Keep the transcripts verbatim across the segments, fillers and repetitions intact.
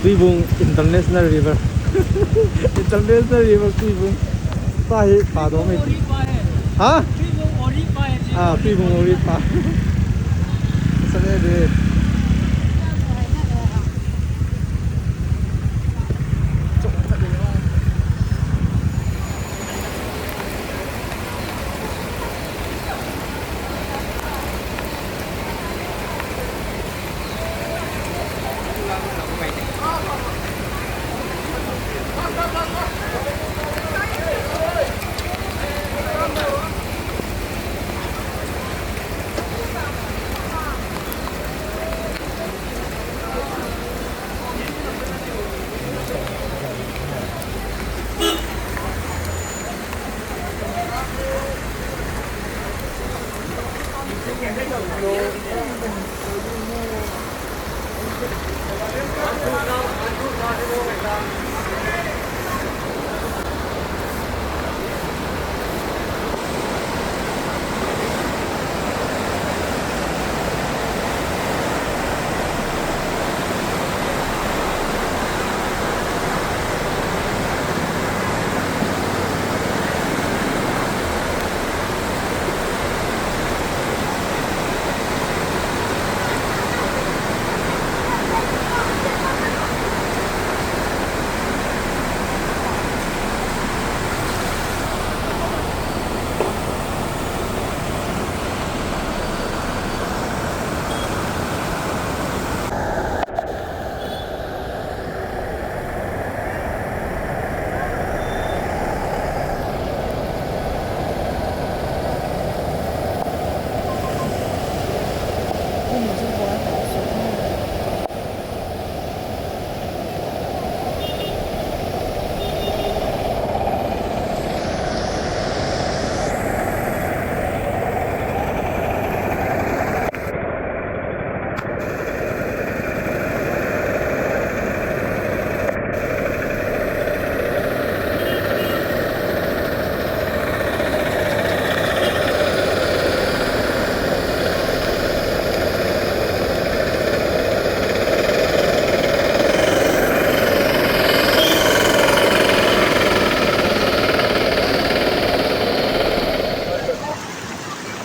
Tuibung International River. International River Tuibung. Tahi padong e. Ha? Ah, Tuibung Oripa. Sale de.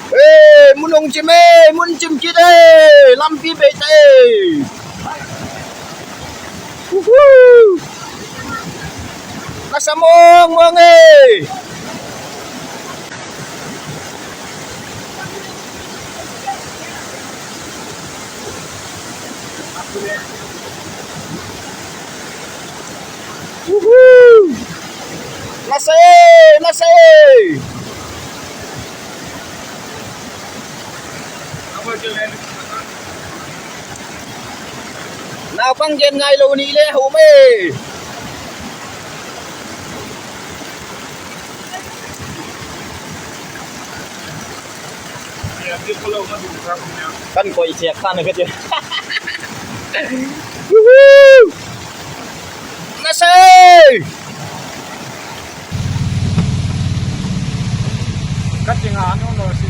Ei, mun hung chim e, mun chim kit e, lampi bei ta e. Uhu. Nasa mong mong e. Uhu. Nasa e, nasa e. Naupang jen ngai lou ni le hou me. Kan koi chek khan ka che. Woohoo! Nasa e! Ka chinga nung lo si.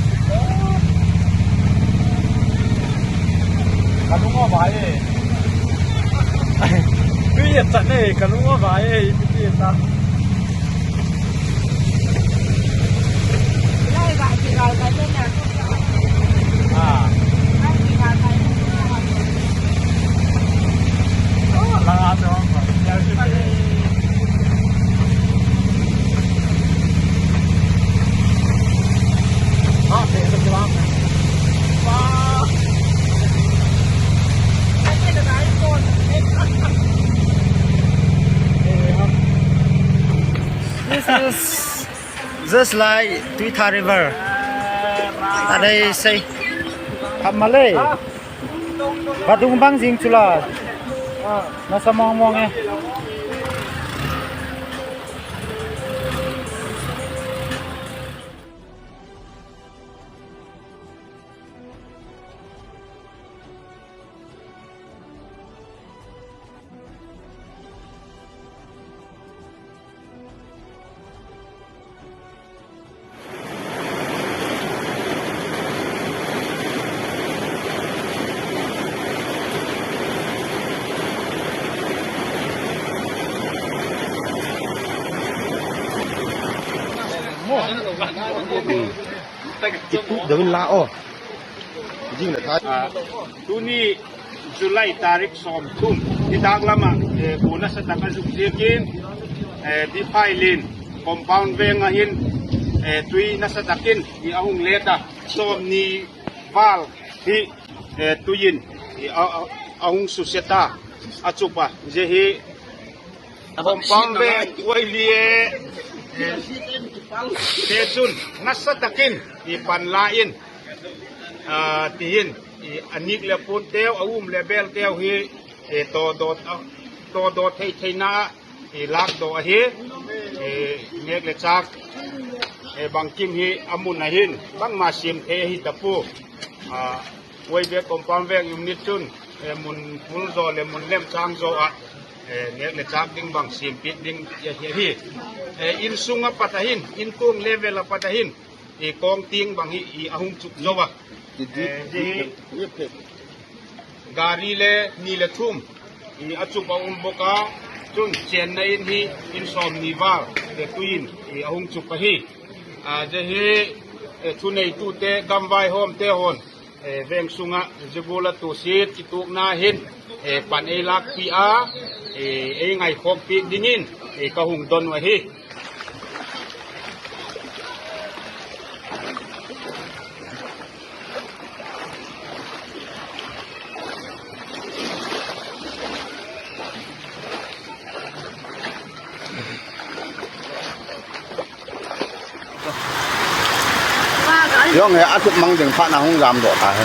Ka lung a vai e. Tui a chat e, ka lung a vai e, ipi ti ta. This is just like Tuitha River. Adei sei. Kap malei. Vadung bang jing chula. Nasa mong mong e. Itu dawin la o. Jing le thai. Ah, tuni July tarik som thum. Ti dak lama, eh, bu nasa taka zuk zikin, eh, di phai lin, compound veng ahin, eh, tui nasa takin, i ahung leta, som ni val hi, eh, tuin, i a, a, ahung suseta, achupa, je hi, compound veng, uai lie, eh, te chun, nasa takin, i pan la in, ah, tihin, i anik le pun teu, a um le bel teu hi, eh, to dot, ah, to dot thei thei na, i lak do ahi, i nek le chak, i bangkim hi amun ahin, bangma sim thei ahi tapu. Ah, uai be compound veng unit chun, eh, mun, mun zo le mun lem chang zo a, eh, nek le chak ding bang sim pit ding ahi, ahi. Eh, in sunga pat ahin, in tung level a pat ahin, i kong ting bang hi, i ahung chuk zo a. Eh, ji hi, gari le ni le thum, i achup a um bok a, chun chenna in hi, in som ni val, te tuin, i ahung chup ahi. A, je hi, eh, thuneitute, gamvaihomte hon, eh, veng sunga, jibula tusit, kitukna hin, eh, pan ei lakpi a, eh, ei ngaikhokpi dingin, eh, kahung don u ahi. Jong he, atup mang ding phat na hung jam doh ta he.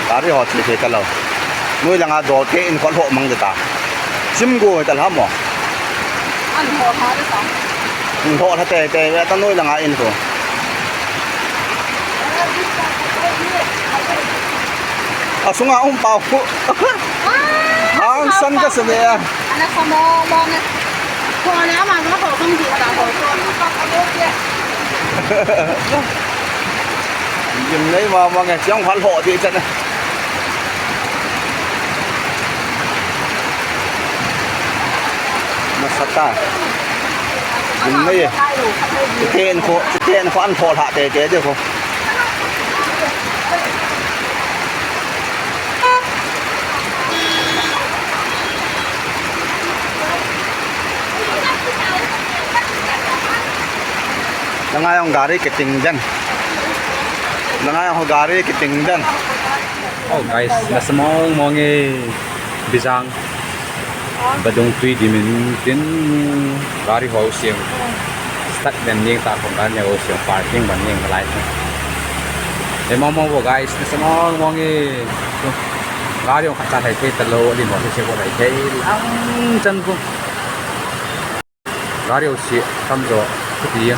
Gari ho che che ta lo. Noi langa dol te in khol ho mang de ta. Sim go ta la mo. An ho ha de ta. An ho ha te te ta noi langa in ko. Asunga um pau khu. Hangsan ka sene a. Ana sa mong mong e. Ko le ama ma ko kong di ta ko. Jim nei ma ma nge, chiang hal ho di chan. Nasa ta. Jim nei. Ten ko, ten ko an tho ha te te de ko. Langa jong gari kiting den. Langa jong gari kiting den. Oh guys, nasa mong mong e. Bijang. Badung tui dimin tin gari ho siang. Start den ding ta ko gari ho siang parking ban ding lai. E mong mong bo guys, nasa mong mong e. Gari ho khat cha thei thei ta lo, lim ho thei thei bo thei thei. Lang chan ko. Gari ho si tam jo, kuti ya.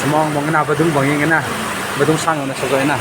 Semong mong na badung bang na, badung sang na sa na.